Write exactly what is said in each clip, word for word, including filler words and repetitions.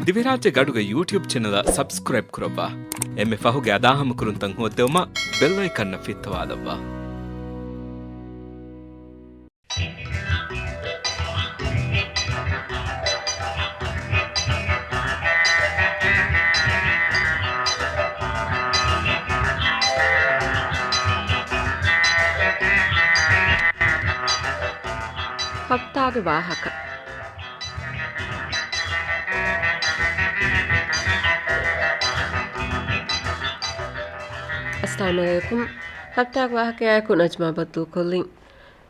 ދިވެހިރާއްޖެ ގަޑުގެ ޔޫޓިއުބް ޗެނަލަށް ސަބްސްކްރައިބް ކުރައްވާ. އެންމެ ފަހުގެ އަދާހަމަކުރުންތައް ހޯއްދެވުމަށް ބެލް އައިކަންއަށް ފިއްތަވާލައްވާ. ހަފްތާގެ ވާހަކަ. އައްސަލާމު ޢަލައިކުމް. ހަފްތާގެ ވާހަކަޔާއެކު ނަޖްމާ ބައްދަލުކޮށްލިން.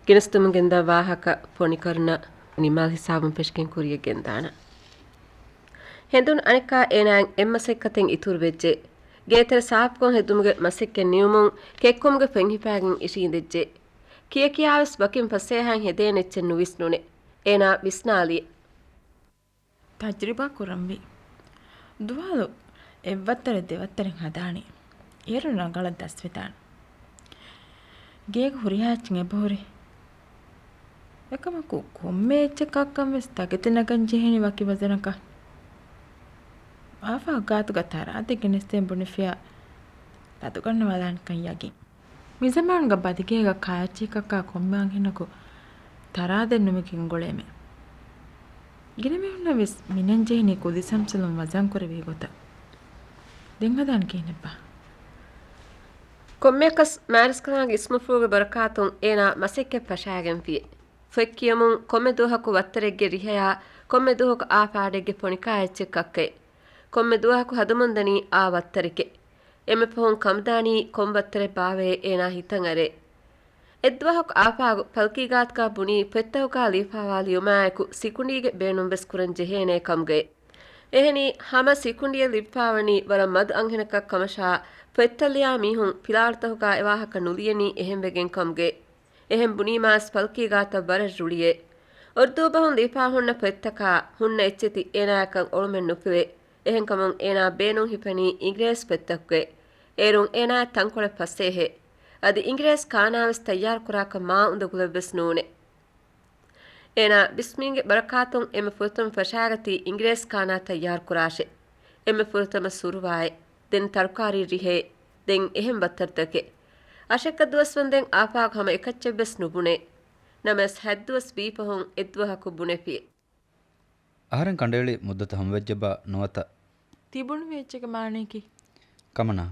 ގެނެސްދެމުން ގެންދާ ވާހަކަ ފޮނިކަރުނަ ނިމާލް ހިސާބުން ފެށިގެން ކުރިޔަށް ގެންދާނަން. ހެނދުނު އަނެއްކާ އޭނާއަށް އެއްމަސައްކަތެއް އިތުރުވެއްޖެ. ގޭތެރެ ސާފުކޮށް ހެދުމުގެ މަސައްކަތް ނިމުމުން ކެއްކުމުގެ ފެން ހިފާގެން އިށީނދެއްޖެ. ކިޔަކިޔާވެސް ވަކިން ފަސޭހައިން ހެދޭނެ އެއްޗެއް ނުވިސްނުނެ. އޭނާ ވިސްނާލިއެ. ތަޖްރިބާ ކުރަންވީ. ދުވާލު އެއްވައްތަރެއް ދެވައްތަރެއް ހަދާނީ. އޭރު ރަނގަޅަށް ދަސްވެދާނެ. ގޭގަ ހުރިހާ އެއްޗެއް އެބަހުރި. އެކަމަކު ކޮންމެ އެއްޗަކަށްކަން ވެސް ތަކެތި ނަގަން ޖެހޭނީ ވަކި ވަޒަނަކަށް. އާފާ ގާތުގަ ތަރާދެއް ގެނެސްދޭން ބުނެފިޔާ ލަދުގަންނަވާލާނެކަން ޔަގީން. މިޒަމާނުގަ ބަދިގޭގަ ކާއެއްޗެކަކާ ކޮންމެ އަންހެނަކު ތަރާދެއް ނުމި ގެންގުޅޭމެ. ގިނަ މީހުންނަށް ވެސް މިނަން ޖެހެނީ ކުދި ސަމްސަލުން ވަޒަން ކުރެވޭ ގޮތަށް. ދެން ހަދާން ކިހިނެއްބާ؟ ކޮންމެއަކަސް މާރިސްކަލާނގެ އިސްމުފުޅުގެ ބަރަކާތުން އޭނާ މަސައްކަތް ފަށާގެންފިއެ. ފޮތް ކިޔަމުން ކޮންމެ ދުވަހަކު ވައްތަރެއްގެ ރިހަޔާ، ކޮންމެ ދުވަހަކު އާފާޑެއްގެ ފޮނިކާއެއްޗެއް ކައްކައެ. ކޮންމެ ދުވަހަކު ހަދަމުންދަނީ އާ ވައްތަރެކެ. އެންމެ ފަހުން ކަމުދާނީ ކޮން ވައްތަރެއްބާވޭ އޭނާ ހިތަށް އަރޭ. އެއްދުވަހަކު އާފާގު ފަލްކީ ގާތުގަ ބުނީ ފޮތްތަކުގަ ލިޔެފައިވާ ލިޔުމާއެކު ސިކުނޑީގެ ބޭނުން ވެސް ކުރަން ޖެހޭނޭ ކަމުގައި. އެހެނީ، ހަމަ ސިކުނޑިއެއް ލިބިފައިވަނީ ވަރަށް މަދު އަންހެނަކަށް ކަމަށާ، ފޮތްތައް ލިޔާ މީހުން ފިލާވަޅުތަކުގަ އެވާހަކަ ނުލިޔަނީ އެހެންވެގެން ކަމުގައި. އެހެން ބުނީމާސް ފަލްކީ ގާތަށް ވަރަށް ރުޅިއޭ. އުރުދޫ ބަހުން ލިޔެފަ ހުންނަ ފޮތްތަކާ ހުންނަ އެއްޗެތި އޭނާޔަކަށް އޮޅުމެއް ނުފެވޭ. އެހެންކަމުން އޭނާ ބޭނުން ހިފެނީ އިނގިރޭސި ފޮތްތަކުގައި. އޭރުން އޭނާއަށް ތަންކޮޅެއް ފަސޭހައެއް. އަދި އިނގިރޭސި ކާނާވެސް ތައްޔާރުކުރާކަށް މާ އުނދަގުލެއްވެސް ނޫނެ. އޭނާ ބިސްމީންގެ ބަރަކާތުން އެންމެ ފުރަތަމަ ފަށާގަތީ އިނގިރޭސި ކާނާ ތައްޔާރުކުރާށޭ. އެންމެ ފުރަތަމަ ސުރުވާއެއް، ދެން ތަރުކާރީ ރިހައެއް، ދެން އެހެން ބައްތަރުތަކެއް. އަށެއްކަ ދުވަސްވަންދެން އާފާގު ހަމަ އެކައްޗެއްވެސް ނުބުނޭ. ނަމަވެސް ހަތްދުވަސް ވީފަހުން އެއްދުވަހަކު ބުނެފިއެ. އަހަރެން ކަނޑައެޅި މުއްދަތު ހަމަވެއްޖެބާ ނުވަތަ؟ ތިބުނުވި އެއްޗެއްގެ މާނަޔަކީ؟ ކަމަނާ،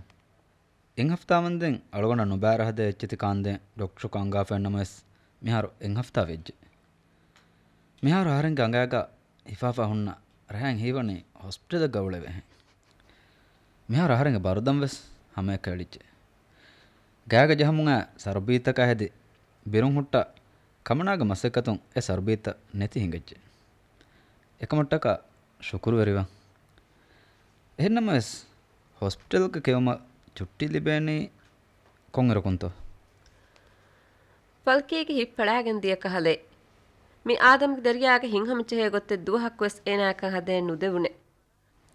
އެއްހަފްތާވަންދެން އަޅުގަނޑަށް ނުބައި ރަހަދޭ އެއްޗެތި ކާންދޭން ޑޮކްޓަރަކު އަންގާފައިންނަމަވެސް، މިހާރު އެއްހަފްތާ ވެއްޖެ. މިހާރު އަހަރެންގެ އަނގައިގަ ހިފާފަ ހުންނަ ރަހައިން ހީވަނީ ހޮސްޕިޓަލެއްގަ އުޅެވޭހެން. މިހާރު އަހަރެންގެ ބަރުދަން ވެސް ހަމައެކައެޅިއްޖެ. ގާގަ ޖަހަމުން އައި ސަރުބީތަކާ ހެދި ބިރުން ހުއްޓާ ކަމަނާގެ މަސައްކަތުން އެ ސަރުބީތައް ނެތި ހިނގައްޖެ. އެކަމަށްޓަކާ ޝުކުރުވެރިވަން. އެހެންނަމަވެސް، ހޮސްޕިޓަލްގެ ކެއުމަށް ޗުއްޓީ ލިބޭނީ ކޮންއިރަކުންތޯ؟ ފަލްކީގެ ހިތް ފަޅާގެން ދިޔަ ކަހަލައެއް. މި އާދަމްގެ ދަރިޔާގެ ހިތްހަމަޖެހޭ ގޮތެއް ދުވަހަކުވެސް އޭނާއަކަށް ހަދައެއް ނުދެވުނެ.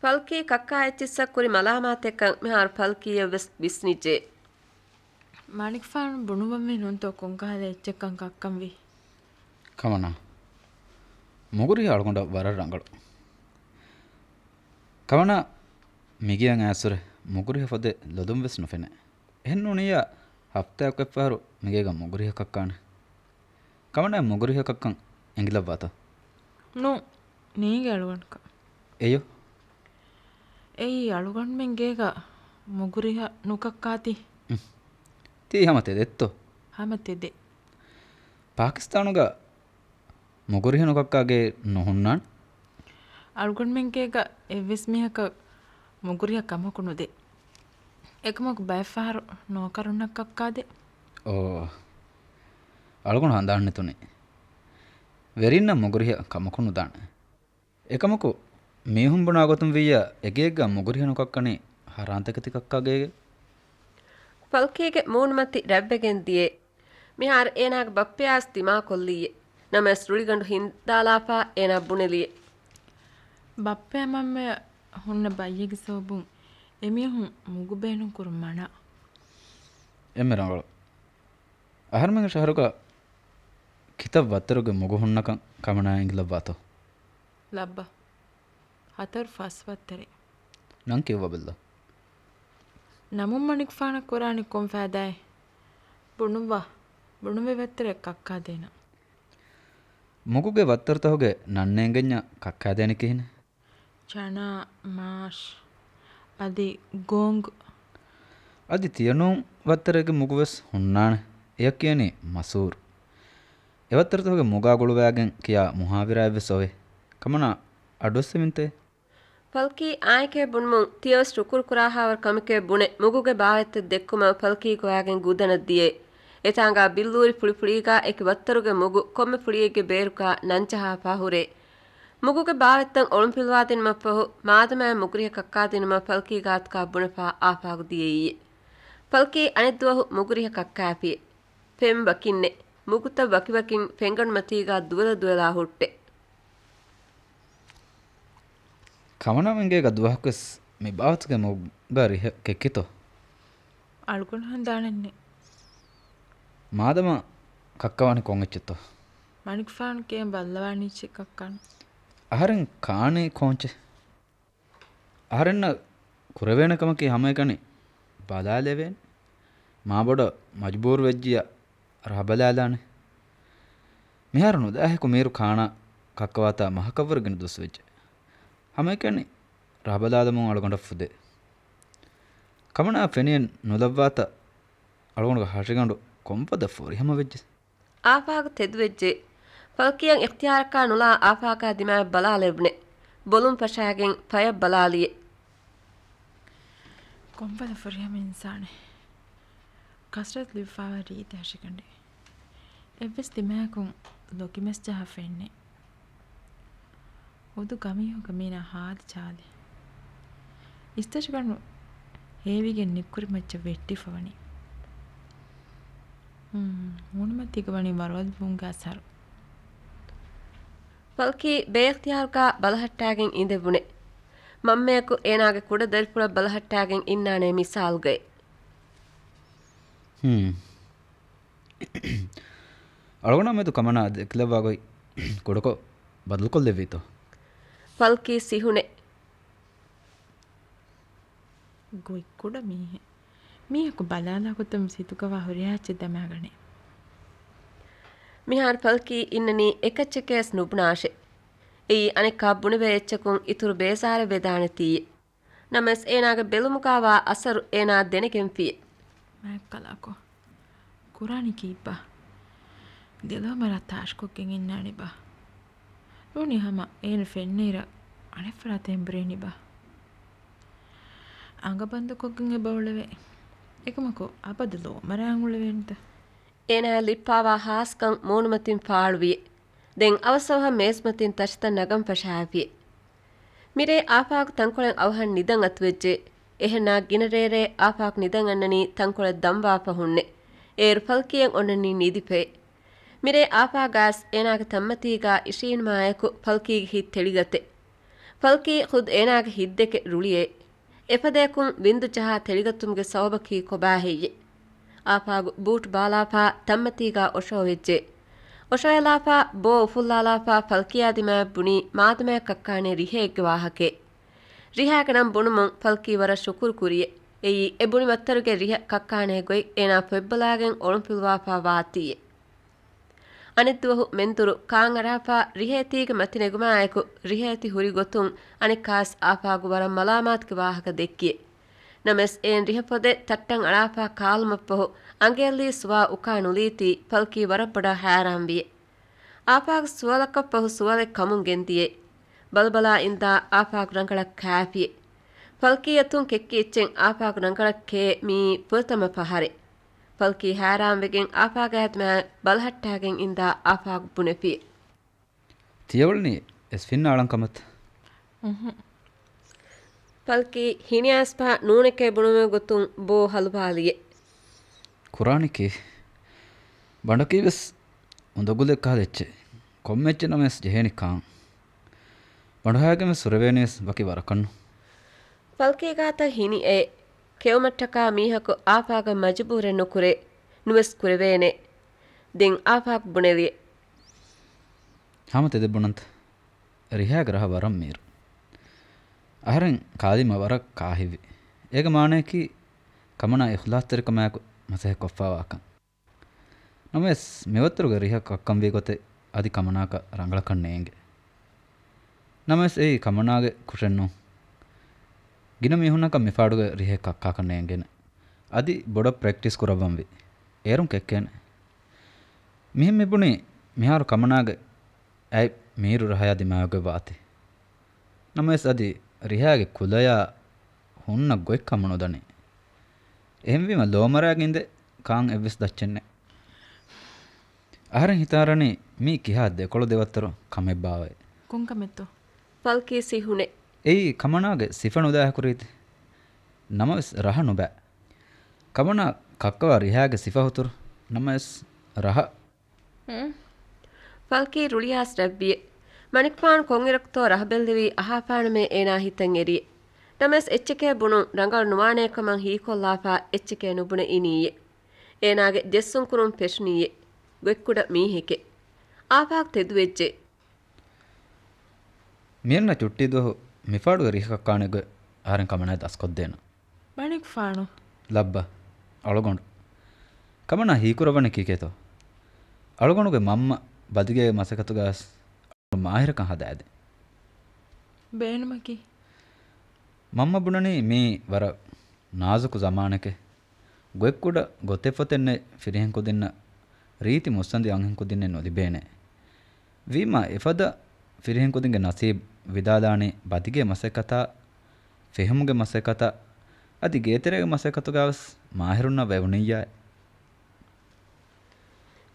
ފަލްކީ ކައްކާ އެއްޗިއްސަށް ކުރި މަލާމާތެއްކަން މިހާރު ފަލްކީއަށް ވެސް ވިސްނިއްޖެ. މާނިކުފާނު ބުނުއްވަންވީ ނޫންތޯ ކޮންކަހަލަ އެއްޗެއްކަން ކައްކަންވީ؟ ކަމަނާ، މުގުރިހަ އަޅުގަނޑަށް ވަރަށް ރަނގަޅު. ކަމަނާ، މިގެއަށް އައިސުރެ މުގުރިހަ ފޮދެއް ލޮލުން ވެސް ނުފެނޭ. އެހެން ނޫނިއްޔާ، ހަފްތާއަކު އެއްފަހަރު މިގޭގަ މުގުރިހަ ކައްކާނެ. ކަމަނާ މުގުރިހަ ކައްކަން އެނގިލައްވާތޯ؟ ނޫން، ނޭނގެ އަޅުގަނޑަކަށް. އެޔޮ؟ އެއީ އަޅުގަނޑުމެން ގޭގަ މުގުރިހަ ނުކައްކާތީ. އުން. ތީ ހަމަ ތެދެއްތޯ؟ ހަމަ ތެދެއް. ޕާކިސްތާނުގަ މުގުރިހަ ނުކައްކާ ގެ ނުހުންނާނެ. އަޅުގަނޑުމެން ގޭގަ އެއްވެސް މީހަކަށް މުގުރިހަ ކަމަކު ނުދޭ. އެކަމަކު ބައެއްފަހަރު ނޯކަރުންނަށް ކައްކާދޭ. އޯ. އަޅުގަނޑު ހަނދާން ނެތުނީ. ވެރިންނަށް މުގުރިހަ ކަމަކު ނުދާނެ. އެކަމަކު، މީހުން ބުނާ ގޮތުން ވިއްޔާ، އެގޭގަ މުގުރިހަ ނުކައްކަނީ ހަރާންތަކެތި ކައްކާ ގޭގެ. ފަލްކީގެ މޫނުމަތި ރަތްވެގެން ދިޔަ. މިހާރު އޭނާގެ ބައްޕަޔާސް ދިމާކޮށްލިއްޔެ. ނަމަވެސް ރުޅިގަނޑު ހިންދާލާފަ އޭނާ ބުނެލިއްޔެ. ބައްޕަޔާ މަންމަޔާ ހުންނަ ބައްޔެއްގެ ސަބަބުން އެމީހުން މުގު ބޭނުން ކުރުން މަނާ. އެންމެ ރަނގަޅު. އަހަރުމެންގެ ޝަހަރުގަ ކިތައް ވައްތަރުގެ މުގު ހުންނަކަން ކަމަނާ އެނގިލައްވާތޯ؟ ލައްބަ. ހަތަރު ފަސް ވައްތަރެއް. ނަން ކިޔުއްވާ ބައްލަ. ނަމުން މަނިކުފާނަށް ކުރާނީ ކޮން ފައިދާއެއް؟ ބުނުއްވާ. ބުނުއްވި ވައްތަރެއް ކައްކާދޭނަން. މުގުގެ ވައްތަރުތަކުގެ ނަން ނޭނގެންޏާ ކައްކާދޭނެ ކިހިނެއް؟ ޗަނާ، މާޝް، އަދި ގޯންގް. އަދި ތިޔަނޫން ވައްތަރެއްގެ މުގުވެސް ހުންނާނެ. އެޔަށް ކިޔަނީ މަސޫރު. އެ ވައްތަރުތަކުގެ މުގާ ގުޅުވާގެން ކިޔާ މުހާވިރާއެއްވެސް އޮވޭ. ކަމަނާ އަޑުއެއްސެވިންތޭ. ފަލްކީ އާނއެކޭ ބުނުމުން ތިޔަވެސް ޝުކުރު ކުރާހާވަރު ކަމެކޭ ބުނެ މުގުގެ ބާވަތްތައް ދެއްކުމަށް ފަލްކީ ގޮވާގެން ގުދަނަށް ދިޔައީ. އެތާނގާ ބިއްލޫރި ފުޅިފުޅީގާ އެކި ވައްތަރުގެ މުގު ކޮންމެ ފުޅިއެއްގެ ބޭރުގާ ނަންޖަހާފާ ހުރޭ. މުގުގެ ބާވަތްތައް އޮޅުންފިލުވާދިނުމަށްފަހު މާދަމާއި މުގުރިހަ ކައްކާދިނުމަށް ފަލްކީ ގާތުގާ ބުނެފާ އާފާގު ދިޔައީ. ފަލްކީ އަނެއްދުވަހު މުގުރިހަ ކައްކާފިއޭ. ފެން ވަކިންނެއް. މުގުތައް ވަކިވަކިން ފެންގަނޑުމަތީގާ ދުވެލަ ދުވެލާ ހުއްޓެ. ކަމަނާ އިނގޭގަ ދުވަހަކުވެސް މި ބާވަތުގެ މުގަ ރިހަ ކެއްކިތޯ؟ އަޅުގަނޑު ހަނދާނެއްނެއް. މާދަމާ ކައްކަވާނީ ކޮން އެއްޗެއްތޯ؟ މަނިކުފާނު ކޭން ބައްލަވާނީ އެއްޗެއް ކައްކާނު. އަހަރެން ކާނީ ކޯންޗެއް؟ އަހަރެންނަށް ކުރެވޭނެ ކަމަކީ ހަމައެކަނި ބަލާލެވޭނެ. މާބޮޑަށް މަޖުބޫރު ވެއްޖިޔާ ރަހަބަލާލާނެ. މިހާރު ނުދާހެކު މީރު ކާނާ ކައްކަވާތާ މަހަކަށްވުރެ ގިނަ ދުވަސް ވެއްޖެ. ހަމައެކަނި ރަހަބަލާލަމުން އަޅުގަނޑަށް ފުދޭ. ކަމަނާ ފެނިއެއް ނުލައްވާތާ އަޅުގަނޑުގެ ހަށިގަނޑު ކޮންފަދަ ފުރިހަމަ ވެއްޖެ. އާފާގު ތެދުވެއްޖެ. ފަލްކީއަށް އިޚްތިޔާރަކާ ނުލާ އާފާގާ ދިމާއަށް ބަލާލެވުނެ. ބޮލުން ފަށާގެން ފަޔަށް ބަލާލިއެ. ކޮންފަދަ ފުރިހަމަ އިންސާނެއް. ކަސްރަތު ލިބިފާވާ ރީތި ހަށިގަނޑެއް. އެއްވެސް ދިމާއަކުން ލޮކިމެސް ޖަހާފައެއްނެއް. ހުދު ގަމީހުގަ މީނާ ހާދަ ޖާލެއް. އިސްތަށިގަނޑު ހޭވިގެން ނިއްކުރި މައްޗަށް ވެއްޓިފަ ވަނީ. ހުން، މޫނުމަތީގަ ވަނީ ވަރުވަދުވުމުގެ އަސަރު. ފަލްކީ ބޭއިޚްތިޔާރުގާ ބަލަހައްޓާގެން އިނދެވުނެ. މަންމަޔަކު އޭނާގެ ކުޑަ ދަރިފުޅަށް ބަލަހައްޓާގެން އިންނާނެ މިސާލުގައި. ހުން. އަޅުގަނޑާ މެދު ކަމަނާ ދެކިލައްވާ ގޮތް ކުޑަކޮށް ބަދަލުކޮށްލެއްވީތޯ؟ ފަލްކީ ސިހުނެ. ގޮތް ކުޑަ މީހެއް. މީހަކު ބަލާލާ ގޮތުން ސިތުގަވާ ހުރިހާ އެއްޗެއް ދަމާގަނޭ. މިހާރު ފަލްކީ އިންނަނީ އެކައްޗެކޭސް ނުބުނާށޭ. އެއީ އަނެއްކާ ބުނެވޭ އެއްޗަކުން އިތުރު ބޭޒާރެއް ވެދާނެތީ. ނަމަވެސް އޭނާގެ ބެލުމުގާވާ އަސަރު އޭނާ ދެނެގެންފިއޭ. މާތްކަލާކޯ. ކުރާނީ ކީއްބާ؟ ދެލޯ މަރާ ތާށިކޮށްގެން އިންނާނެބާ؟ ނޫނީ ހަމަ އޭނަ ފެންނައިރަށް އަނެއްފަރާތަށް އެނބުރޭނީބާ؟ އަނގަ ބަންދުކޮށްގެން އެބަ އުޅެވޭ. އެކަމަކު އަބަދު ލޯ މަރާން އުޅެވޭނެތަ؟ އޭނާއަށް ލިއްޕާވާ ހާސްކަން މޫނުމަތިން ފާޅުވިއޭ. ދެން އަވަސްއަވަހަށް މޭޒުމަތިން ތަށިތައް ނަގަން ފަށާފިއޭ. މިރޭ އާފާގު ތަންކޮޅެއް އަވަހަށް ނިދަން އަތުވެއްޖެ. އެހެންނާ ގިނަ ރޭރޭ އާފާގު ނިދަން އަންނަނީ ތަންކޮޅެއް ދަންވާފަ ހުންނެ. އޭރު ފަލްކީއަށް އޮންނަނީ ނިދިފައޭ. މިރޭ އާފާގާސް އޭނާގެ ތަންމަތީގާ އިށީނުމާއެކު ފަލްކީގެ ހިތް ތެޅިގަތެ. ފަލްކީ ޚުދް އޭނާގެ ހިތްދެކެ ރުޅިއޭ. އެފަދަޔަކުން ވިންދު ޖަހާ ތެޅިގަތުމުގެ ސަބަބަކީ ކޮބާހެއްޔޭ؟ އާފާގު ބޫޓް ބާލާފާ ތަންމަތީގާ އޮށޯވެއްޖެ. އޮށޯއެލާފާ ބޯ އުފުއްލާލާފާ ފަލްކީއާ ދިމާއަށް ބުނީ މާދަމާއަށް ކައްކާނެ ރިހައެއްގެ ވާހަކައެއް. ރިހާގެ ނަން ބުނުމުން ފަލްކީ ވަރަށް ޝުކުރު ކުރިއެ. އެއީ އެ ބުނި ވައްތަރުގެ ރިހަ ކައްކާނޭ ގޮތް އޭނާ ފޮތްބަލާގެން އޮޅުންފިލުވާފާ ވާތީއެ. އަނެއްދުވަހު މެންދުރު ކާން އަރާފާ ރިހައެތީގެ މަތި ނެގުމާއެކު ރިހައެތި ހުރި ގޮތުން އަނެއްކާސް އާފާގު ވަރަށް މަލާމާތުގެ ވާހަކަ ދެއްކިއެ. ނަމަވެސް އޭން ރިހަ ފޮދެއް ތައްޓަން އަޅާފާ ކާލުމަށްފަހު އަނގައެއްލީ ސުވާ އުކާ ނުލީތީ ފަލްކީ ވަރަށް ބޮޑަށް ހައިރާންވިއެ. އާފާގު ސުވަލަކަށްފަހު ސުވަލެއް ކަމުން ގެންދިޔައެ. ބަލަބަލާ އިންދާ އާފާގު ރަނގަޅަށް ކާފިއެ. ފަލްކީ އަތުން ކެއްކި އެއްޗެއް އާފާގު ރަނގަޅަށް ކޭ މީ ފުރަތަމަ ފަހަރެއް. ފަލްކީ ހައިރާންވެގެން އާފާގާ ދިމާއަށް ބަލަހައްޓާގެން އިންދާ އާފާގު ބުނެފިއެ. ތިޔަވަޅުނީ އެސް ފިންނާޅަން ކަމަށްތަ؟ އުނހު. ފަލްކީ ހިނިއައިސްފާ ނޫނެކޭ ބުނުމުގެ ގޮތުން ބޯ ހަލުވާލިއެ. ކުރާނީކީ؟ ބަނޑަކީވެސް އުނދަގުލެއް ކަހަލަ އެއްޗެއް. ކޮންމެ އެއްޗެއް ނަމަވެސް ޖެހޭނީ ކާން. ބަނޑުހައިގެންވެސް ހުރެވޭނީވެސް ވަކި ވަރަކަށްނު. ފަލްކީގާތަށް ހިނިއެ. ކެއުމަށްޓަކާ މީހަކު އާފާގަށް މަޖުބޫރެއް ނުކުރޭ. ނުވެސް ކުރެވޭނެ. ދެން އާފާގު ބުނެލިއެ. ހަމަ ތެދެއް ބުނަންތަ؟ ރިހާގެ ރަހަ ވަރަށް މީރު. އަހަރެން ކާލީމަށް ވަރަށް ކާހިތްވި. އޭގެ މާނައަކީ ކަމަނާ އިޚްލާޞްތެރިކަމާއެކު މަސައްކަތް ކޮށްފާވާކަން. ނަމަވެސް، މިވައްތަރުގެ ރިހަ ކައްކަންވީ ގޮތެއް އަދި ކަމަނާއަކަށް ރަނގަޅަކަށް ނޭނގެ. ނަމަވެސް، އެއީ ކަމަނާގެ ކުށެއް ނޫން. ގިނަ މީހުންނަކަށް މިފާޑުގެ ރިހެއް ކައްކާކަށް ނޭނގޭނެ. އަދި ބޮޑަށް ޕްރެކްޓިސް ކުރައްވަންވީ. އޭރުން ކެއްކޭނެ. މިހެން މިބުނީ، މިހާރު ކަމަނާގެ އަތް މީރު ރަހަޔާ ދިމާވެގޮތް ވާތީ. ނަމަވެސް، އަދި ރިހާގެ ކުލަޔާ ހުންނަ ގޮތް ކަމަށް ނުދަނީ. އެހެންވީމަ، ލޯމަރާގެ އިނދެ ކާން އެއްވެސް ދައްޗެއް ނެތް. އަހަރެން ހިތާރަނީ މީ ކިހާ ދެކޮޅު ދެވައްތަރު ކަމެއްބާވައޭ. ކޮންކަމެއްތޯ؟ ފަލްކީ ސިހުނެ. އެއީ ކަމަނާގެ ސިފަ ނުދާހަކު ރީތި. ނަމަވެސް ރަހަ ނުބައި. ކަމަނާ ކައްކަވާ ރިހާގެ ސިފަ ހުތުރު. ނަމަވެސް ރަހަ. ހުން. ފަލްކީ ރުޅިއާސް ރަތްވިއެ. މަނިކުފާނު ކޮންއިރަކުތޯ ރަހަ ބެއްލެވީ އަހާފާނަމޭ އޭނާ ހިތަށް އެރިއެ. ނަމަވެސް އެއްޗެކޭ ބުނުން ރަނގަޅު ނުވާނޭ ކަމަށް ހީކޮށްލާފާ އެއްޗެކޭ ނުބުނެ އިނީއެ. އޭނާގެ ޖެއްސުން ކުރުން ފެށުނީއެ. ގޮތްކުޑަ މީހެކޭ. އާފާގު ތެދުވެއްޖެ. މިއަންނަ ޗުއްޓީ ދުވަހު މިފާޑުގެ ރިހަ ކައްކާނެ ގޮތް އަހަރެން ކަމަނާއަށް ދަސްކޮށްދޭނަން. މަނިކުފާނު. ލައްބަ. އަޅުގަނޑު. ކަމަނާ ހީކުރައްވަނީ ކީކޭތޯ؟ އަޅުގަނޑުގެ މަންމަ ބަދިގޭގެ މަސައްކަތުގައި ވެސް މާހިރަކަން ހަދާދޭ. ބޭނުމަކީ؟ މަންމަ ބުނަނީ މީ ވަރަށް ނާޒުކު ޒަމާނެކޭ. ގޮތްކުޑަ ގޮތެއްފޮތެއް ނެތް ފިރިހެން ކުދިންނަށް ރީތި މުއްސަނދި އަންހެން ކުދިންނެއް ނުލިބޭނެ. ވީމާ އެފަދަ ފިރިހެން ކުދިންގެ ނަސީބު ވިދާލާނީ ބަދިގޭ މަސައްކަތާ، ފެހުމުގެ މަސައްކަތާ، އަދި ގޭތެރޭގެ މަސައްކަތުގައިވެސް މާހިރުންނަށް ވެވުނިއްޔާ.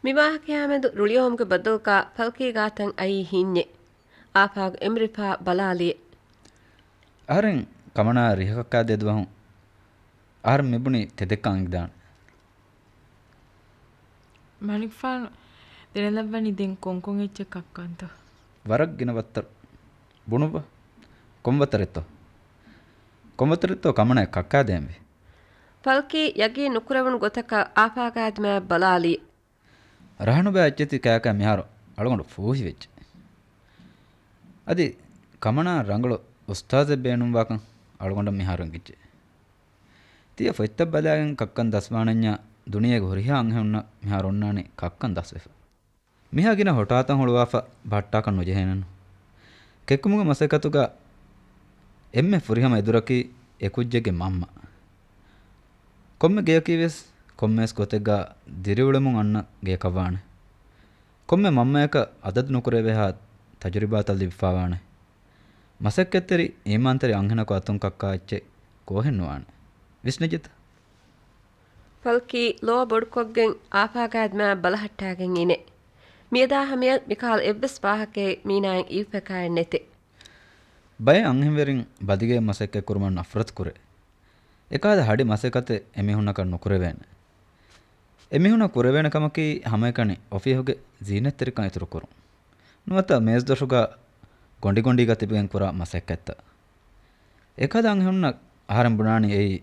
މި ވާހަކަޔާމެދު ރުޅިއައުމުގެ ބަދަލުގަ ފަލްކީ ގާތަށް އައީ ހިންޏެއް. އާފާގު އެނބުރިފާ ބަލާލިއެ. އަހަރެން ކަމަނާ ރިހަ ކައްކާދޭ ދުވަހު އަހަރެން މިބުނީ ތެދެއްކަން އެނގިދާނެ. މަނިކުފާނު ދެނެލައްވަނީ ދެން ކޮންކޮން އެއްޗެއް ކައްކަންތޯ؟ ވަރަށް ގިނަ ވައްތަރު. ބުނުއްވަ. ކޮން ވައްތަރެއްތޯ؟ ކޮން ވައްތަރެއްތޯ ކަމަނާ ކައްކާދޭންވީ؟ ފަލްކީ ޔަގީން ނުކުރެވުނު ގޮތަކަށް އާފާގާ ދިމާއަށް ބަލާލި. ރަހަނުބައި އެއްޗެތި ކާކާ މިހާރު އަޅުގަނޑު ފޫހިވެއްޖެ. އަދި ކަމަނާ ރަނގަޅު އުސްތާޒެއް ބޭނުންވާކަން އަޅުގަނޑަށް މިހާރު އެނގިއްޖެ. ތިޔަ ފޮތްތައް ބަލާގެން ކައްކަން ދަސްވާނަންޏާ ދުނިޔޭގެ ހުރިހާ އަންހެނުންނަށް މިހާރު އޮންނާނީ ކައްކަން ދަސްވެފަ. މިހާ ގިނަ ހޮޓާތައް ހުޅުވާފަ ބަހައްޓާކަށް ނުޖެހޭނެނު. ކެއްކުމުގެ މަސައްކަތުގަ އެންމެ ފުރިހަމަ އެދުރަކީ އެކުއްޖެއްގެ މަންމަ. ކޮންމެ ގެޔަކީ ވެސް ކޮންމެވެސް ގޮތެއްގަ ދިރިއުޅެމުން އަންނަ ގެޔަކަށްވާނެ. ކޮންމެ މަންމަޔަކަށް އަދަދު ނުކުރެވޭހާ ތަޖުރިބާތައް ލިބިފާވާނެ. މަސައްކަތްތެރި އީމާންތެރި އަންހެނަކު އަތުން ކައްކާ އެއްޗެއް ކޯހެއް ނުވާނެ. ވިސްނިއްޖެތަ؟ ފަލްކީ ލޯ ބޮޑުކޮށްގެން އާފާގާ ދިމާއަށް ބަލަހައްޓާގެން އިނެ. މިއަދާ ހަމަޔަށް މިކަހަލަ އެއްވެސް ވާހަކައެއް މީނާއަށް އިވިފަކާއެއް ނެތެ. ބައެއް އަންހެންވެރިން ބަދިގޭ މަސައްކަތް ކުރުމަށް ނަފްރަތު ކުރޭ. އެކަހަލަ ހަޑި މަސައްކަތެއް އެމީހުންނަކަށް ނުކުރެވޭނެ. އެމީހުންނަށް ކުރެވޭނެ ކަމަކީ ހަމައެކަނި އޮފީހުގެ ޒީނަތްތެރިކަން އިތުރުކުރުން. ނުވަތަ މޭޒުދޮށުގަ ގޮނޑިގޮނޑީގަ ތިބިގެން ކުރާ މަސައްކަތްތައް. އެކަހަލަ އަންހެނުންނަށް އަހަރެން ބުނާނީ އެއީ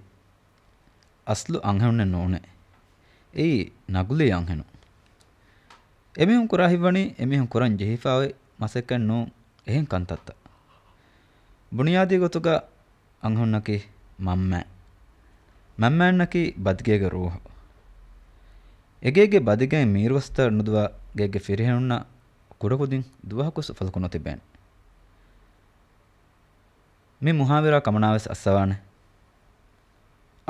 އަސްލު އަންހެނުންނެއް ނޫނޭ. އެއީ ނަގުލީ އަންހެނުން. އެމީހުން ކުރާ ހިތްވަނީ އެމީހުން ކުރަން ޖެހިފަ އޮތް މަސައްކަތް ނޫން އެހެން ކަންތައްތައް. ބުނިޔާދީ ގޮތުގަ އަންހެނުންނަކީ މަންމައެއް. މަންމައެއްނަކީ ބަދިގޭގެ ރޫހު. އެގޭގެ ބަދިގެއިން މީރުވަސްތައް ނުދުވާ ގޭގެ ފިރިހެނުންނަށް ކުޑަކުދިން ދުވަހަކުވެސް އުފަލުކޮށް ނުތިބޭނެ. މި މުހާވިރާ ކަމަނާވެސް އައްސަވާނެ.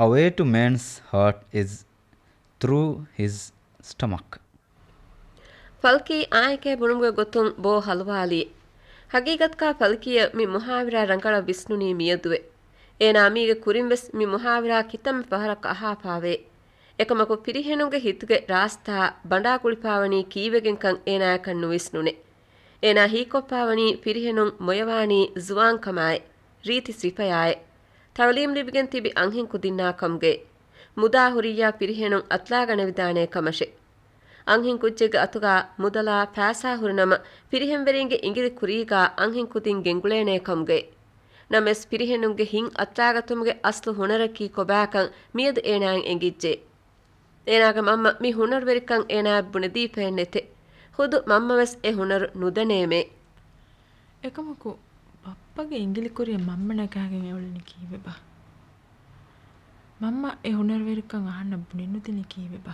A way to man's heart is through his stomach. ފަލްކީ އާނއެކޭ ބުނުމުގެ ގޮތުން ބޯ ހަލުވާލި. ހަގީގަތުގަ ފަލްކީއަށް މި މުހާވިރާ ރަނގަޅަށް ވިސްނުނީ މިއަދުވެ. އޭނާ މީގެ ކުރިންވެސް މި މުހާވިރާ ކިތަންމެ ފަހަރަކު އަހާފާވޭ. އެކަމަކު ފިރިހެނުންގެ ހިތުގެ ރާސްތާ ބަނޑާ ގުޅިފާވަނީ ކީއްވެގެންކަން އޭނާއަކަށް ނުވިސްނުނެ. އޭނާ ހީކޮށްފާވަނީ ފިރިހެނުން މޮޔަވާނީ ޒުވާންކަމާއި، ރީތި ސިފަޔާއި، ތައުލީމް ލިބިގެން ތިބި އަންހެން ކުދިންނާ ކަމުގައި. މުދާ ހުރިއްޔާ ފިރިހެނުން އަތުލާގަނެވިދާނޭ ކަމަށެ. އަންހެން ކުއްޖެއްގެ އަތުގަ މުދަލާ ފައިސާ ހުރިނަމަ، ފިރިހެންވެރިންގެ އިނގިލި ކުރީގަ އަންހެން ކުދިން ގެންގުޅޭނޭ ކަމުގައި. ނަމަވެސް، ފިރިހެނުންގެ ހިތް އަތުލާގަތުމުގެ އަސްލު ހުނަރަކީ ކޮބާކަން މިއަދު އޭނާއަށް އެނގިއްޖެ. އޭނާގެ މަންމަ މި ހުނަރުވެރިކަން އޭނާއަށް ބުނެދީފައެއް ނެތެ. ޚުދު މަންމަވެސް އެ ހުނަރު ނުދަނޭމޭ. އެކަމަކު، ބައްޕަ ބައްޕަގެ އިނގިލި ކުރިއަށް މަންމަ ނަގާގެން އެއުޅެނީ ކީއްވެބާ؟ މަންމަ އެ ހުނަރުވެރިކަން އަހަންނަށް ބުނެއްނުދިނީ ކީއްވެބާ؟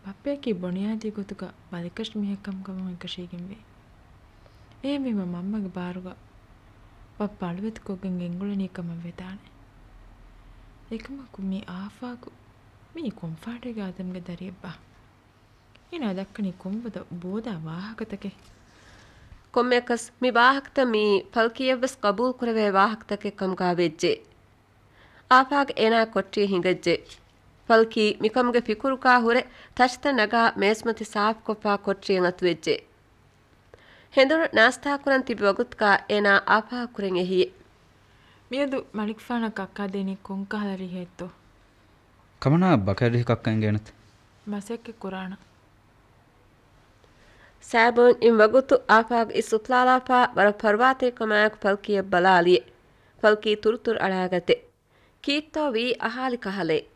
ބައްޕަޔަކީ ބުނިޔާދީ ގޮތުގަ ބަލިކަށި މީހެއް ކަމުގަ ވަން އެކަށީގެންވޭ. އެހެންވީމަ މަންމަގެ ބާރުގަ ބައްޕަ އަޅުވެތިކޮށްގެން ގެންގުޅެނީ ކަމަށް ވެދާނެ. އެކަމަކު މީ އާފާގު މީ ކޮންފާޑެއްގެ އާދަމްގެ ދަރިއެއްބާ؟ އޭނާ ދައްކަނީ ކޮންފަދަ ބޯދާ ވާހަކަތަކެއް؟ ކޮންމެއަކަސް މި ވާހަކަތައް މީ ފަލްކީއަށްވެސް ގަބޫލުކުރެވޭ ވާހަކަތަކެއް ކަމުގަ ވެއްޖެ. އާފާގް އޭނާ ކޮޓަރިއަށް ހިނގައްޖެ. ފަލްކީ މިކަމުގެ ފިކުރުގަ ހުރެ ތަށިތައް ނަގާ މޭޒުމަތި ސާފުކޮށްފަ ކޮޓަރިއަށް އަތުވެއްޖެ. ހެނދުނު ނާސްތާކުރަން ތިބި ވަގުތުގަ އޭނާ އާފާގް ކުރެން އެހިއެއް. މިއަދު މަނިކުފާނަށް ކައްކާ ދޭނީ ކޮންކަހަލަ ރިހެއްތޯ؟ ކަމަނާ ބަކަށް ރިހި ކައްކަން އެނގޭނެތަ؟ މަސައްކަތް ކުރާނަން. ސައިބޯން އިން ވަގުތު އާފާގް އިސް އުފުލާލާފަ ވަރަށް ފަރުވާތެރިކަމާއެކު ފަލްކީއަށް ބަލާލިއެ. ފަލްކީ ތުރުތުރު އަޅާގަތެ. ކީއްތޯ ވީ އަހާލި ކަހަލައެއް؟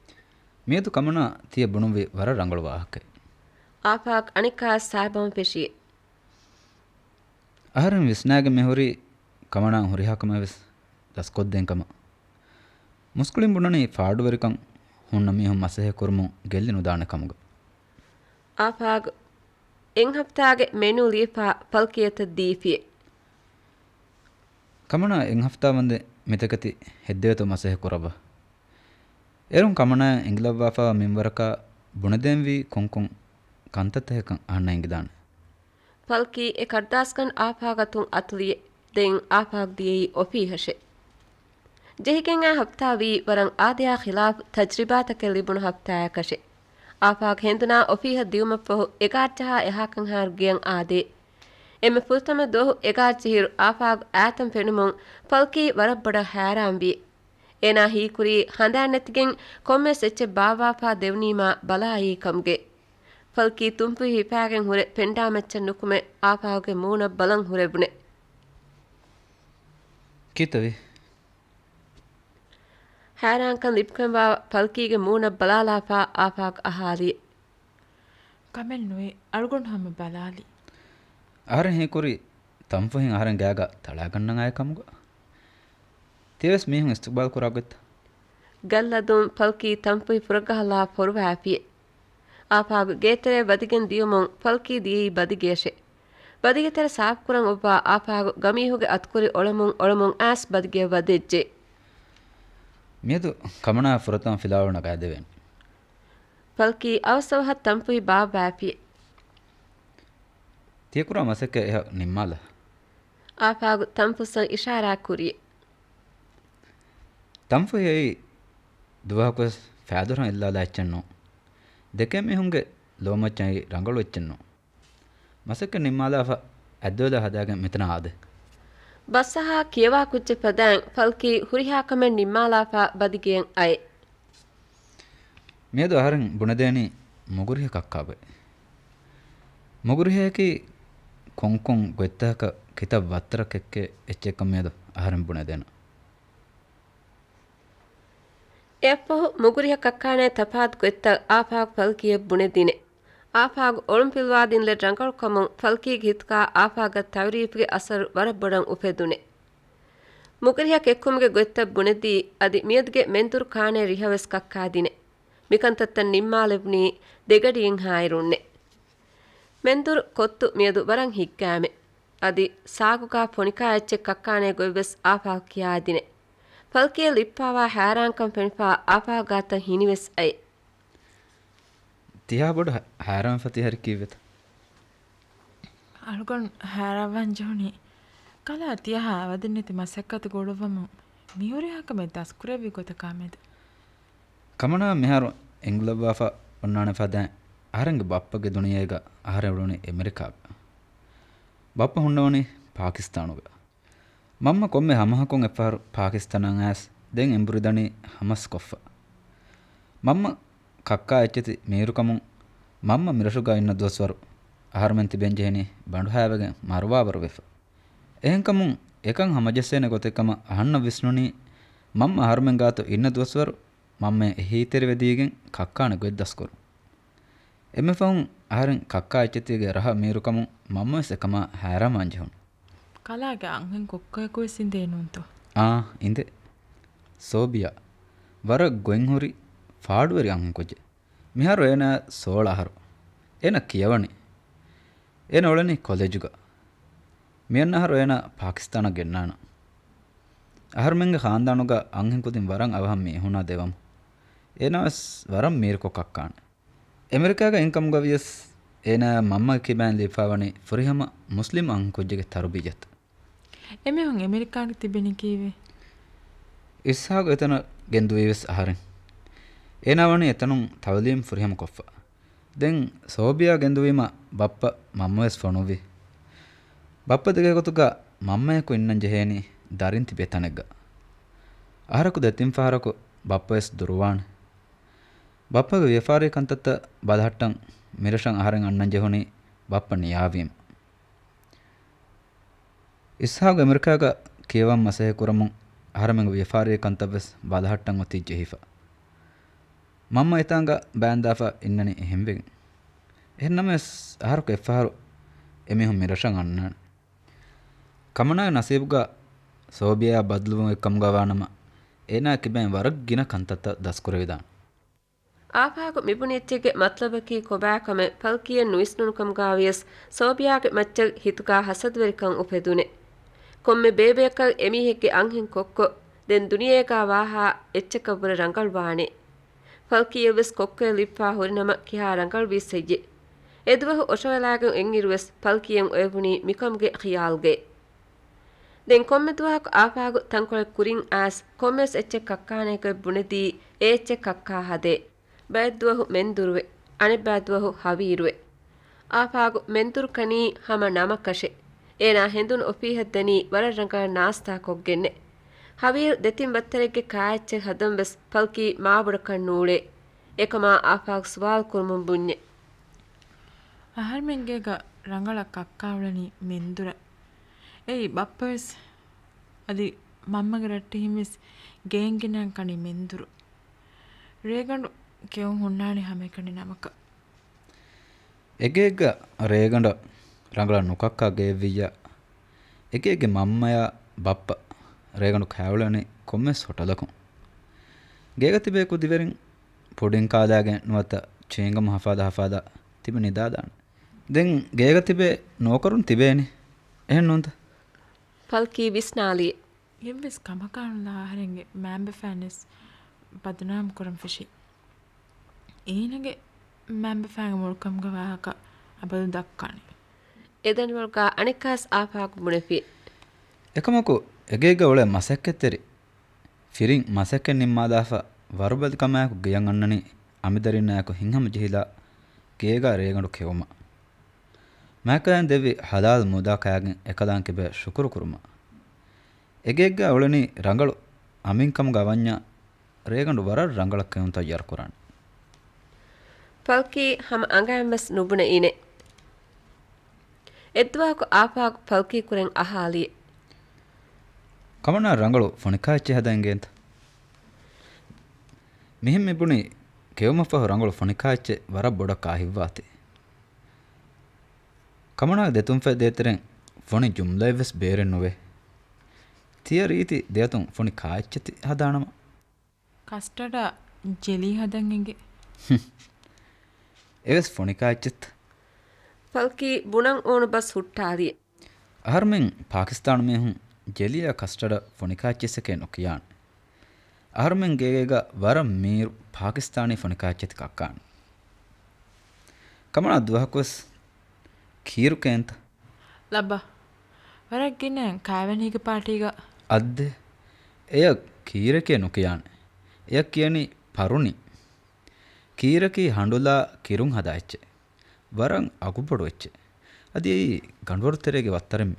މިއަދު ކަމަނާ ތިޔަ ބުނުއްވި ވަރަށް ރަނގަޅު ވާހަކައެއް. އާފާގް އަނެއްކާ ސައިބޯން ފެށިއެ. އަހަރެން ވިސްނާގެން މިހުރީ ކަމަނާ ހުރިހާ ކަމެއް ވެސް ދަސްކޮށްދޭން ކަމަށް. މުސްކުޅިން ބުނަނީ ފާޑުވެރިކަން ހުންނަ މީހުން މަސައްކަތް ކުރުމުން ގެއްލި ނުދާނެ ކަމުގަ. އާފާގް އެއް ހަފްތާގެ މެނޫ ލިޔެފަ ފަލްކީއަށް ދީފިއެ. ކަމަނާ އެއް ހަފްތާ ވަންދެން މިތަކެތި ހެއްދެވޭތޯ މަސައްކަތް ކުރައްވާ. އޭރުން ކަމަނާއަށް އެނގިލައްވާފައިވާ މިންވަރަކަށް ބުނެދޭންވީ ކޮންކޮން ކަންތައްތަކެއްކަން އަހަންނަށް އެނގިދާނެ. ފަލްކީ އެ ކަރުދާސްގަނޑު އާފާގް އަތުން އަތުލިއެ. ދެން އާފާގް ދިޔައީ އޮފީހަށެ. ޖެހިގެން އާ ހަފްތާ ވީ ވަރަށް އާދަޔާ ޚިލާފު ތަޖްރިބާތަކެއް ލިބުނު ހަފްތާއަކަށެ. އާފާގް ހެނދުނާ އޮފީހަށް ދިއުމަށްފަހު އެގާރަ ޖަހާ އެހާކަންހާއިރު ގެޔަށް އާދޭ. އެންމެ ފުރަތަމަ ދުވަހު އެގާރަ ޖެހިއިރު އާފާގް އާތަން ފެނުމުން ފަލްކީ ވަރަށް ބޮޑަށް ހައިރާންވި. އޭނާ ހީކުރީ ހަނދާން ނެތިގެން ކޮންމެސް އެއްޗެއް ބާއްވާފަ ދެވުނީމާ ބަލާއީ ކަމުގެ. ފަލްކީ ތުންފުހި ހިފާގެން ހުރެ ޕެންޑާ މައްޗަށް ނުކުމެ އާފާގްގެ މޫނަށް ބަލަން ހުރެވުނެ. ކީއްތަވީ؟ ހައިރާންކަން ލިބިކަންވާ ފަލްކީގެ މޫނަށް ބަލާލާފަ އާފާގް އަހާލި. ކަމެއްނުވޭ، އަޅުގަނޑު ހަމަ ބަލާލި. އަހަރެން ހީކުރީ ތަންފުހިން އަހަރެން ގާގަ ތަޅާގަންނަން އާއި ކަމުގަ. ތިޔަވެސް މީހުން އިސްތިޤްބާލް ކުރާ ގޮތްތަ؟ ގައްލަދުން ފަލްކީ ތަންފުހި ފުރަގަހަލާ ފޮރުވާފިއެ. އާފާގް ގޭތެރޭ ވަދިގެން ދިޔުމުން ފަލްކީ ދިޔައީ ބަދިގެއަށެ. ބަދިގެ ތެރެ ސާފުކުރަން އޮއްވާ އާފާގް ގަމީހުގެ އަތުކުރި އޮޅަމުން އޮޅަމުން އައިސް ބަދިގެއަށް ވަދެއްޖެ. މިއަދު ކަމަނާ ފުރަތަމަ ފިލާވަޅު ނަގާދެވޭނެ. ފަލްކީ އަވަސްއަވަހަށް ތަންފުހި ބާއްވާފިއެ. ތިޔަ ކުރާ މަސައްކަތް އެހަށް ނިންމާލަ. އާފާގް ތަންފުސަށް އިޝާރާތް ކުރިއެ. ތަންފުހި އެއީ ދުވަހަކުވެސް ފައިދުރަށް އެއްލާލާ އެއްޗެއް ނޫން. ދެކޭ މީހުންގެ ލޯމައްޗަށް އެއީ ރަނގަޅު އެއްޗެއް ނޫން. މަސައްކަތް ނިންމާލާފަ އަތްދެވިލާ ހަދާގެން މިތަނަށް އާދޭ. ބަސްއަހާ ކިޔަވާ ކުއްޖެއް ފަދައިން ފަލްކީ ހުރިހާ ކަމެއް ނިންމާލާފަ ބަދިގެއަށް އައެ. މިއަދު އަހަރެން ބުނެދޭނީ މުގުރިހަ ކައްކާގޮތް. މުގުރިހަޔަކީ ކޮންކޮން ގޮތްތަކަކަށް ކިތައް ވައްތަރަކަށް އެއްޗެއްކަން މިއަދު އަހަރެން ބުނެދޭނަން. އެއަށްފަހު މުގުރިހަ ކައްކާނޭ ތަފާތު ގޮތްތައް އާފާގް ފަލްކީއަށް ބުނެދިނެ. އާފާގް އޮޅުންފިލުވާދިންލެއް ރަނގަޅުކަމުން ފަލްކީގެ ހިތުގަ އާފާގަށް ތައުރީފުގެ އަސަރު ވަރަށް ބޮޑަށް އުފެދުނެ. މުގުރިހަ ކެއްކުމުގެ ގޮތްތައް ބުނެދީ އަދި މިއަދުގެ މެންދުރު ކާނޭ ރިހަވެސް ކައްކާދިނެ. މިކަންތައްތައް ނިންމާލެވުނީ ދެގަޑިއެއްހާއިރުންނެ. މެންދުރު ކޮއްތު މިއަދު ވަރަށް ހިއްގާމެ. އަދި ސާގުގާ ފޮނިކާ އެއްޗެއް ކައްކާނޭ ގޮތްވެސް އާފާގް ކިޔާދިނެ. ފަލްކީއަށް ލިއްޕާވާ ހައިރާންކަން ފެނިފާ އާފާގް ގާތަށް ހިނިވެސް އައެ. ތިހާ ބޮޑު ހަ-، ހައިރާންފަ ތިހާރި ކީއްވެތަ؟ އަޅުގަނޑު ހައިރާންވާން ޖެހުނީ ކަލާ ތިޔަހާ އަވަދިންނެތި މަސައްކަތު ގުޅުއްވަމުން މިހުރިހާ ކަމެއް ދަސްކުރެއްވި ގޮތަކާމެދު. ކަމަނާ މިހާރު އެނގިލައްވާފަ އޮންނާނެ ފަދައިން އަހަރެންގެ ބައްޕަގެ ދުނިޔޭގަ އަހަރެން އުޅުނީ އެމެރިކާގަ. ބައްޕަ ހުންނަވަނީ ޕާކިސްތާނުގަ. މަންމަ ކޮންމެ ހަމަހަކުން އެއްފަހަރު ޕާކިސްތާނަށް އައިސް ދެން އެނބުރިދަނީ ހަމަސް ކޮށްފަ. މަންމަ ކައްކާ އެއްޗެތި މީރުކަމުން މަންމަ މިރަށުގަ އިންނަ ދުވަސްވަރު އަހަރުމެން ތިބެން ޖެހެނީ ބަނޑުހައިވެގެން މަރުވާވަރު ވެފަ. އެހެންކަމުން އެކަން ހަމަޖައްސޭނެ ގޮތެއް ކަމަށް އަހަންނަށް ވިސްނުނީ މަންމަ އަހަރުމެން ގާތު އިންނަ ދުވަސްވަރު މަންމަ އެހީތެރިވެދީގެން ކައްކާނެ ގޮތް ދަސްކުރުން. އެންމެ ފަހުން އަހަރެން ކައްކާ އެއްޗެތީގެ ރަހަ މީރުކަމުން މަންމަވެސް އެކަމާ ހައިރާންވާން ޖެހުނު. ކަލާގެ އަންހެން ކޮއްކޮއަކުވެސް އިނދޭ ނޫންތޯ؟ އާ، އިނދޭ. ސޯބިޔާ ވަރަށް ގޮތްހުރި ފާޑުވެރި އަންހެން ކުއްޖެއް. މިހާރު އޭނާ ސޯޅަ އަހަރު. އޭނާ ކިޔަވަނީ. އޭނާ އުޅެނީ ކޮލެޖުގަ. މިއަންނަ އަހަރު އޭނާ ޕާކިސްތާނަށް ގެންނާނަން. އަހަރުމެންގެ ޚާންދާނުގަ އަންހެން ކުދިން ވަރަށް އަވަހަށް މި އިހުނާ ދެވަމުން. އޭނާވެސް ވަރަށް މީރުކޮށް ކައްކާނެ. އެމެރިކާގަ އިންކަމުގަ ވިޔަސް އޭނާ މަންމަގެ ކިބައިން ލިބިފާވަނީ ފުރިހަމަ މުސްލިމް އަންހެން ކުއްޖެއްގެ ތަރުބިޔަތު. އެމީހުން އެމެރިކާގަ ތިބެނީ ކީއްވެ؟ އިސްހާގު އެތަނަށް ގެންދުވީވެސް އަހަރެން. އޭނާ ވަނީ އެތަނުން ތައުލީމް ފުރިހަމަ ކޮށްފަ. ދެން ސޯބިޔާ ގެންދުވީމަ ބައްޕަ މަންމަވެސް ފޮނުއްވި. ބައްޕަ ދެކޭ ގޮތުގަ މަންމަޔަކު އިންނަން ޖެހޭނީ ދަރިން ތިބޭ ތަނެއްގަ. އަހަރަކު ދެތިން ފަހަރަކު ބައްޕަވެސް ދުރުވާނެ. ބައްޕަގެ ވިޔަފާރީ ކަންތައްތައް ބަލަހައްޓަން މިރަށަށް އަހަރެން އަންނަން ޖެހުނީ ބައްޕަ ނިޔާވީމަ. އިސްހާގު އެމެރިކާގަ ކިޔަވަން މަސައްކަތް ކުރަމުން އަހަރެމެންގެ ވިޔަފާރީ ކަންތައްވެސް ބަލަހައްޓަން އޮތީ ޖެހިފަ. މަންމަ އެތާނގަ ބާންދާފަ އިންނަނީ އެހެންވެގެން. އެހެންނަމަވެސް އަހަރަކު އެއްފަހަރު އެމީހުން މިރަށަށް އަންނާނެ. ކަމަނާގެ ނަސީބުގަ ސޯބިޔާ ބަދަލުވުމެއް ކަމުގަ ވާނަމަ، އޭނާ ކިބައިން ވަރަށް ގިނަ ކަންތައްތައް ދަސްކުރެވިދާނެ. އާފާގު މިބުނި އެއްޗެއްގެ މަތްލަބަކީ ކޮބާކަމެއް ފަލްކީއަށް ނުވިސްނުނުކަމުގަވިޔަސް، ސޯބިޔާގެ މައްޗަށް ހިތުގަ ހަސަދަވެރިކަން އުފެދުނެ. ކޮންމެ ބޭބެއަކަށް އެމީހެއްގެ އަންހެން ކޮއްކޮ ދެން ދުނިޔޭގަ ވާހާ އެއްޗަކަށްވުރެ ރަނގަޅުވާނެ. ފަލްކީއަށްވެސް ކޮއްކޮއެއް ލިބިފަ ހުރިނަމަ ކިހާ ރަނގަޅުވީސް ހެއްޔެ؟ އެދުވަހު އޮށޯވެލާގެން އޮތްއިރުވެސް ފަލްކީއަށް އޮވެވުނީ މިކަމުގެ ޚިޔާލުގައި. ދެން ކޮންމެ ދުވަހަކު އާފާގު ތަންކޮޅެއް ކުރިން އައިސް ކޮންމެވެސް އެއްޗެއް ކައްކާނޭ ގޮތް ބުނެދީ އެ އެއްޗެއް ކައްކާ ހަދޭ. ބައެއްދުވަހު މެންދުރުވެ، އަނެއްބައި ދުވަހު ހަވީރުވެ. އާފާގު މެންދުރު ކަނީ ހަމަ ނަމަކަށެ. އޭނާ ހެނދުނު އޮފީހަށް ދަނީ ވަރަށް ރަނގަޅަށް ނާސްތާ ކޮށްގެންނެ. ހަވީރު ދެތިން ވައްތަރެއްގެ ކާއެއްޗެއް ހަދަން ވެސް ފަލްކީ މާބޮޑަކަށް ނޫޅޭ. އެކަމާ އާފާގު ސުވާލު ކުރުމުން ބުންޏެ. އަހަރުމެންގޭގަ ރަނގަޅަށް ކައްކާ އުޅެނީ މެންދުރަށް. އެއީ ބައްޕަވެސް އަދި މަންމަގެ ރައްޓެހިންވެސް ގެއިން ގިނައިން ކަނީ މެންދުރު. ރޭގަނޑު ކެއުން ހުންނާނީ ހަމައެކަނި ނަމަކަށް. އެގޭގަ ރޭގަނޑަށް ރަނގަޅަށް ނުކައްކާ ގެއެއްވިއްޔާ، އެގޭގެ މަންމަޔާ ބައްޕަ ރޭގަނޑު ކާއުޅެނީ ކޮންމެސް ހޮޓަލަކުން. ގޭގަ ތިބޭ ކުދިވެރިން ޕުޑިން ކާލާގެން ނުވަތަ ޗިއިންގަމް ހަފާލާ ހަފާލާ ތިބި ނިދާދާނެ. ދެން ގޭގަ ތިބޭ ނޯކަރުން ތިބޭނީ. އެހެން ނޫންތަ؟ ފަލްކީ ވިސްނާލި. އެއްވެސް ކަމަކާނުލާ އަހަރެންގެ މައިންބަފައިންވެސް ބަދުނާމް ކުރަން ފެށީ. އޭނަގެ މައިންބަފައިންގެ މޮޅުކަމުގަ ވާހަކަ އަބަދު ދައްކާނެ. އެދަނޑިވަޅުގަ އަނެއްކާސް އާފާގު ބުނެފި. އެކަމަކު އެގޭގަ އުޅޭ މަސައްކަތްތެރި ފިރިން މަސައްކަތް ނިންމާލާފަ ވަރުބަލި ކަމާއެކު ގެޔަށް އަންނަނީ އަނބިދަރިންނާއެކު ހިތްހަމަޖެހިލާ ގޭގަ ރޭގަނޑު ކެއުމަށް. މާތްކަލާނގެ ދެއްވި ޙަލާލު މުދާ ކާގެން އެކަލާނގެ ކިބަޔަށް ޝުކުރު ކުރުމަށް. އެގޭގަ އުޅެނީ ރަނގަޅު އަމިންކަމުގަ އަވަންޏާ ރޭގަނޑު ވަރަށް ރަނގަޅަށް ކެއުން ތައްޔާރު ކުރާނެ. ފަލްކީ ހަމަ އަނގައިން ވެސް ނުބުނެ އިނެ. އެއްދުވަހަކު އާފާގު ފަލްކީ ކުރެން އަހާލި. ކަމަނާ ރަނގަޅު ފޮނިކާއެއްޗެއް ހަދަން އެނގޭންތަ؟ މިހެން މިބުނީ ކެއުމަށްފަހު ރަނގަޅު ފޮނިކާއެއްޗެއް ވަރަށް ބޮޑަށް ކާހިއްވާތީ. ކަމަނާގެ ދެތުންފަތް ދޭތެރެން ފޮނި ޖުމްލައެއްވެސް ބޭރެއް ނުވޭ. ތިޔަ ރީތި ދެއަތުން ފޮނި ކާއެއްޗެއް ތި ހަދާނަމަ. ކަސްޓަޑަށް ޖެލީ ހަދަން އެނގޭ. ހުން. އެވެސް ފޮނިކާ އެއްޗެއްތަ؟ ފަލްކީ ބުނަން އޫނު ބަސް ހުއްޓާލި. އަހަރުމެން ޕާކިސްތާނު މީހުން ޖެލީއާ ކަސްޓަޑަށް ފޮނިކާ އެއްޗެއްސެކޭ ނުކިޔާނެ. އަހަރުމެން ގޭގޭގަ ވަރަށް މީރު ޕާކިސްތާނީ ފޮނިކާ އެއްޗެތި ކައްކާނެ. ކަމަނާ ދުވަހަކުވެސް ކީރު ކޭންތަ؟ ލައްބަ. ވަރަށް ގިނައިން ކާވެނީގެ ޕާޓީގަ. އައްދެ. އެޔަށް ކީރެކޭ ނުކިޔާނެ. އެޔަށް ކިޔަނީ ޕަރުނި. ކީރަކީ ހަނޑުލާ ކިރުން ހަދާ އެއްޗެއް. ވަރަށް އަގުބޮޑު އެއްޗެއް. އަދި އެއީ ގަނޑުވަރު ތެރޭގެ ވައްތަރެއްމެ.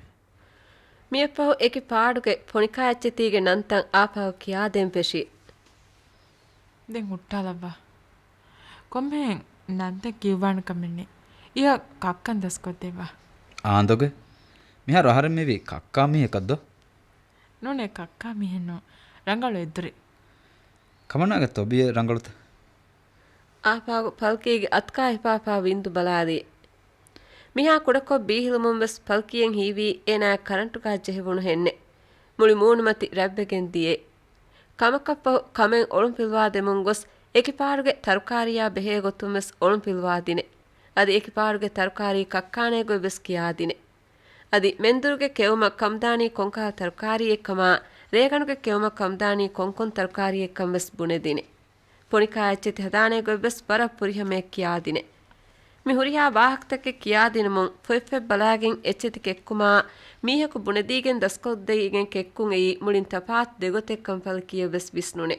މިއަށްފަހު އެކި ޕާޑުގެ ފޮނިކާ އެއްޗެތީގެ ނަންތައް އާފާގު ކިޔާދޭން ފެށީ. ދެން ހުއްޓާލައްވާ. ކޮންމެހެން ނަންތައް ކިޔުއްވާނެ ކަމެއް ނެތް. އިޔަށް ކައްކަން ދަސްކޮށްދެއްވާ. އާނދޮގެ. މިހާރު އަހަރެން މިވީ ކައްކާ މީހަކަށް ދޯ؟ ނޫނޭ، ކައްކާ މީހެއް ނޫން. ރަނގަޅު އެއްދުރެއް. ކަމަނާގެ ތޮބިއެއް ރަނގަޅުތަ؟ އާފާގު ފަލްކީގެ އަތުގަ ހިފާފާ ވިންދު ބަލާލި. މިހާ ކުޑަކޮށް ބީހިލުމުން ވެސް ފަލްކީއަށް ހީވީ އޭނާއަށް ކަރަންޓުގާ ޖެހިވުނު ހެންނެއް. މުޅި މޫނުމަތި ރަތްވެގެން ދިޔައެ. ކަމަކަށްފަހު ކަމެއް އޮޅުންފިލުވާދެމުން ގޮސް އެކި ފާޑުގެ ތަރުކާރީއާ ބެހޭ ގޮތުން ވެސް އޮޅުންފިލުވާދިނެ. އަދި އެކި ފާޑުގެ ތަރުކާރީ ކައްކާނޭ ގޮތް ވެސް ކިޔާދިނެ. އަދި މެންދުރުގެ ކެއުމަށް ކަމުދާނީ ކޮންކަހަލަ ތަރުކާރީއެއްކަމާ، ރޭގަނޑުގެ ކެއުމަށް ކަމުދާނީ ކޮންކޮން ތަރުކާރީއެއްކަން ވެސް ބުނެދިނެ. ފޮނިކާ އެއްޗެތި ހަދާނޭ ގޮތް ވެސް ވަރަށް ފުރިހަމަޔަށް ކިޔާދިނެ. މި ހުރިހާ ވާހަކަތަކެއް ކިޔާދިނުމުން ފޮތްފޮތް ބަލާގެން އެއްޗެތި ކެއްކުމާ، މީހަކު ބުނެދީގެން ދަސްކޮށްދީގެން ކެއްކުން އެއީ މުޅިން ތަފާތު ދެގޮތެއްކަން ފަލްކީއަށް ވެސް ވިސްނުނެ.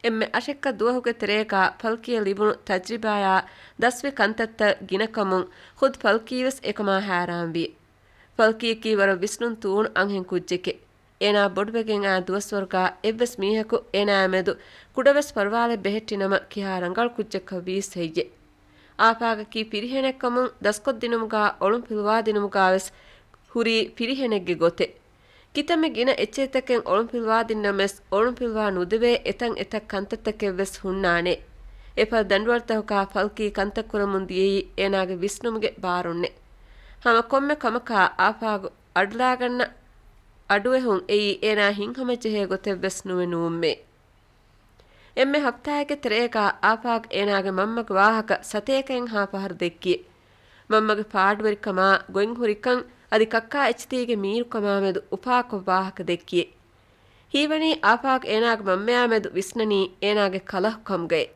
އެންމެ އަށެއްކަ ދުވަހުގެ ތެރޭގާ ފަލްކީއަށް ލިބުނު ތަޖްރިބާޔާ ދަސްވި ކަންތައްތައް ގިނަކަމުން ޚުދް ފަލްކީ ވެސް އެކަމާ ހައިރާންވި. ފަލްކީއަކީ ވަރަށް ވިސްނުން ތޫނު އަންހެން ކުއްޖެކޭ. އޭނާ ބޮޑުވެގެން އައި ދުވަސްވަރުގާ އެއްވެސް މީހަކު އޭނާއާ މެދު ކުޑަވެސް ފަރުވާލެއް ބެހެއްޓި ނަމަ ކިހާ ރަނގަޅު ކުއްޖެއްކަށް ވީސް ހެއްޔެ؟ އާފާގަކީ ފިރިހެނެއްކަމުން ދަސްކޮށްދިނުމުގާ އޮޅުންފިލުވާދިނުމުގާވެސް ހުރީ ފިރިހެނެއްގެ ގޮތެއް. ކިތަންމެ ގިނަ އެއްޗެތިތަކެއް އޮޅުންފިލުވާދިންނަމަވެސް، އޮޅުންފިލުވާ ނުދެވޭ އެތަން އެތައް ކަންތައްތަކެއްވެސް ހުންނާނެ. އެފަދަ ދަނޑުވަޅުތަކުގާ ފަލްކީ ކަންތައް ކުރަމުން ދިޔައީ އޭނާގެ ވިސްނުމުގެ ބާރުންނެ. ހަމަ ކޮންމެ ކަމަކާ އާފާގު އަޑުލާގަންނަ އަޑުއެހުން އެއީ އޭނާ ހިތްހަމަޖެހޭ ގޮތެއްވެސް ނުވެ ނޫންމޭ. އެންމެ ހަފްތާއެއްގެ ތެރޭގާ އާފާގް އޭނާގެ މަންމަގެ ވާހަކަ ސަތޭކައެއްހާ ފަހަރު ދެއްކިއެ. މަންމަގެ ފާޑުވެރިކަމާ، ގޮތްހުރިކަން، އަދި ކައްކާ އެއްޗިތީގެ މީރުކަމާމެދު އުފާކޮށް ވާހަކަ ދެއްކިއެ. ހީވަނީ އާފާގް އޭނާގެ މަންމަޔާމެދު ވިސްނަނީ އޭނާގެ ކަލަހު ކަމުގައި.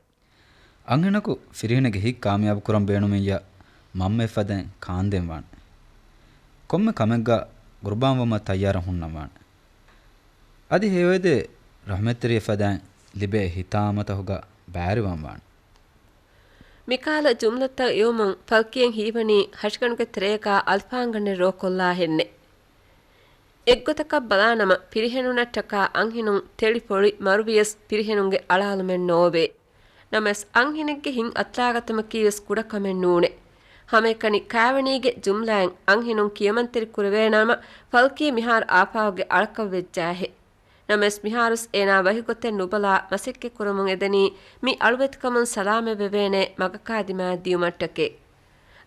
އަންހެނަކު ފިރިހެނެއްގެ ހިތް ކާމިޔާބު ކުރަން ބޭނުމިއްޔާ، މަންމައެއް ފަދައިން ކާންދޭން ވާނެ. ކޮންމެ ކަމެއްގަ ގުރުބާންވުމަށް ތައްޔާރަށް ހުންނަން ވާނެ. އަދި ހެޔޮއެދޭ ރަޙްމަތްތެރިއެއް ފަދައިން ލިބޭ ހިތާމަތަކުގަ ބައިވެރިވާން ވާނެ. މިކަހަލަ ޖުމްލަތައް އިވުމުން ފަލްކީއަށް ހީވަނީ ހަށިގަނޑުގެ ތެރޭގާ އަލިފާންގަނޑެއް ރޯކޮށްލާ ހެންނެ. އެއްގޮތަކަށް ބަލާނަމަ، ފިރިހެނުންނަށްޓަކާ އަންހެނުން ތެޅި ފޮޅި މަރުވިޔަސް ފިރިހެނުންގެ އަޅާލުމެއް ނޯވޭ. ނަމަވެސް، އަންހެނެއްގެ ހިތް އަތުލާގަތުމަކީވެސް ކުޑަކަމެއް ނޫނޭ. ހަމައެކަނި ކާވެނީގެ ޖުމްލާއިން އަންހެނުން ކިޔަމަންތެރި ކުރެވޭނަމަ، ފަލްކީ މިހާރު އާފާގުގެ އަޅަކަށް ވެއްޖާހެ. ނަމަވެސް، މިހާރުސް އޭނާ ވަކިގޮތެއް ނުބަލާ މަސައްކަތްކުރަމުން އެދެނީ މި އަޅުވެތިކަމުން ސަލާމަތްވެވޭނެ މަގަކާ ދިމާ ދިޔުމަށްޓަކޭ.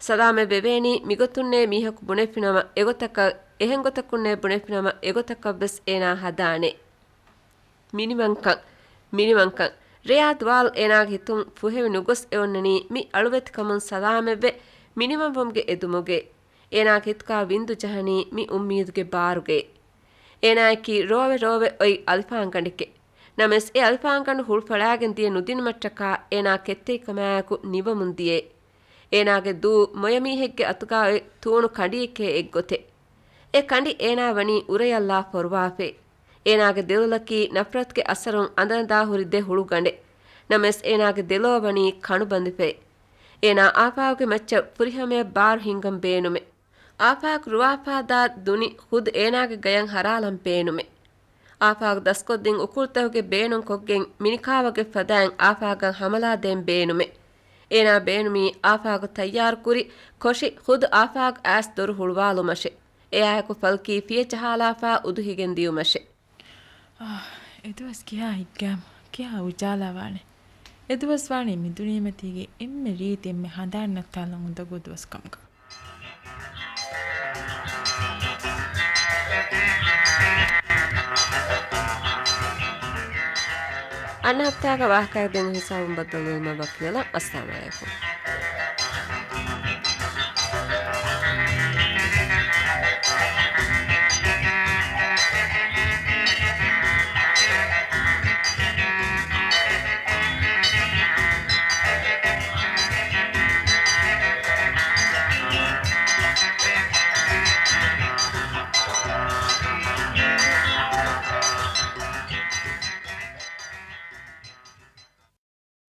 ސަލާމަތް ވެވޭނީ މިގޮތުންނޭ މީހަކު ބުނެފިނަމަ އެގޮތަކަށް، އެހެން ގޮތަކުންނޭ ބުނެފިނަމަ އެގޮތަކަށްވެސް އޭނާ ހަދާނެ. މިނިވަންކަން، މިނިވަންކަން. ރެޔާ ދުވާލު އޭނާގެ ހިތުން ފުހެވި ނުގޮސް އެ އޮންނަނީ މި އަޅުވެތިކަމުން ސަލާމަތްވެ މިނިވަންވުމުގެ އެދުމުގައި. އޭނާގެ ހިތުގާ ވިންދު ޖަހަނީ މި އުއްމީދުގެ ބާރުގައި. އޭނާއަކީ ރޯވެ ރޯވެ އޮތް އަލިފާންގަނޑެކޭ. ނަމަވެސް އެ އަލިފާންގަނޑު ހުޅުފަޅާގެން ދިޔަ ނުދިނުމަށްޓަކާ އޭނާ ކެތްތެރިކަމާއެކު ނިވަމުން ދިޔައޭ. އޭނާގެ ދޫ މޮޔަމީހެއްގެ އަތުގާ އޮތް ތޫނު ކަނޑިއެކޭ އެއްގޮތެއް. އެ ކަނޑި އޭނާ ވަނީ އުރަޔަށްލާ ފޮރުވާފައި. އޭނާގެ ދެލޮލަކީ ނަފްރަތުގެ އަސަރުން އަނދަންދާ ހުރި ދެ ހުޅުގަނޑެއް. ނަމަވެސް އޭނާގެ ދެލޯ ވަނީ ކަނުބަނދެފައި. އޭނާ އާފާގުގެ މައްޗަށް ފުރިހަމަޔަށް ބާރު ހިންގަން ބޭނުމެއް. އާފާގު ރުވާފާދާ ދުނި ޚުދު އޭނާގެ ގަޔަށް ހަރާލަން ބޭނުމެއް. އާފާގު ދަސްކޮށްދިން އުކުޅުތަކުގެ ބޭނުން ކޮށްގެން މިނިކާވަގެ ފަދައިން އާފާގަށް ހަމަލާ ދޭން ބޭނުމެއް. އޭނާ ބޭނުމީ އާފާގު ތައްޔާރުކުރި ކޮށި ޚުދު އާފާގު އައިސް ދޮރު ހުޅުވާލުމަށެ. އެއާއެކު ފަލްކީ ފިޔަ ޖަހާލާފާ އުދުހިގެން ދިޔުމަށެ. އާ، އެދުވަސް ކިހާ ހިތްގައިމު، ކިހާ އުޖާލާވާނެ. އެދުވަސް ވާނީ މި ދުނިޔެމަތީގެ އެންމެ ރީތި އެންމެ ހަނދާން ނައްތާލަން އުނދަގޫ ދުވަސް ކަމުގަ. އަންނަ ހަފްތާގަ ވާހަކައެއް ދެން ހިސާބުން ބައްދަލުވުމަށް ވަކިވެލަން. އައްސަލާމު ޢަލައިކުމް.